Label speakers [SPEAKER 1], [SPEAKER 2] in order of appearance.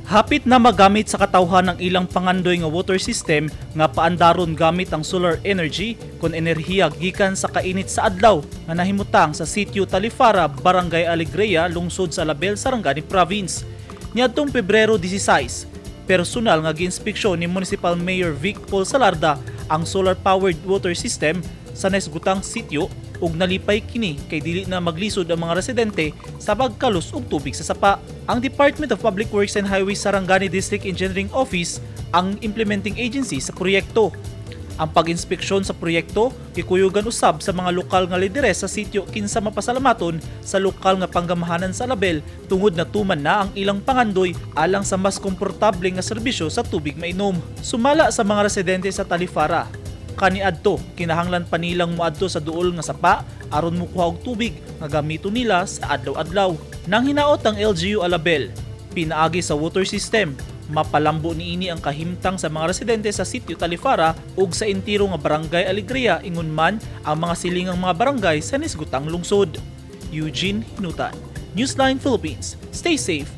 [SPEAKER 1] Hapit na magamit sa katawhan ang ilang pangandoy nga water system nga paandaron gamit ang solar energy kon enerhiya gikan sa kainit sa adlaw nga nahimutang sa Sitio Talifara, Barangay Alegria, lungsod sa Alabel, Sarangani Province. Niadtong Pebrero 16, personal nga giinspeksyon ni Municipal Mayor Vic Paul Salarda ang solar-powered water system sa nahisgutang sitio ug nalipay kini kay dili na maglisod ang mga residente sa pagkalus og tubig sa sapa. Ang Department of Public Works and Highways Sarangani District Engineering Office ang implementing agency sa proyekto. Ang pag-inspeksyon sa proyekto gikuyugan usab sa mga lokal nga lideres sa sitio kinsa mapasalamaton sa lokal nga panggamahanan sa Alabel tungod natuman na ang ilang pangandoy alang sa mas komportable nga serbisyo sa tubig mainom. Sumala sa mga residente sa Talifara, kaniadto kinahanglan pa nilang moadto sa duol nga sapa aron mokuha og tubig nga gamito nila sa adlaw-adlaw. Nang hinaot ang LGU Alabel, pinaagi sa water system, mapalambo niini ang kahimtang sa mga residente sa Sitio Talifara ug sa entiro nga Barangay Alegria ingon man ang mga silingang mga barangay sa nisgutang lungsod. Eugene Hinutan, Newsline Philippines. Stay safe.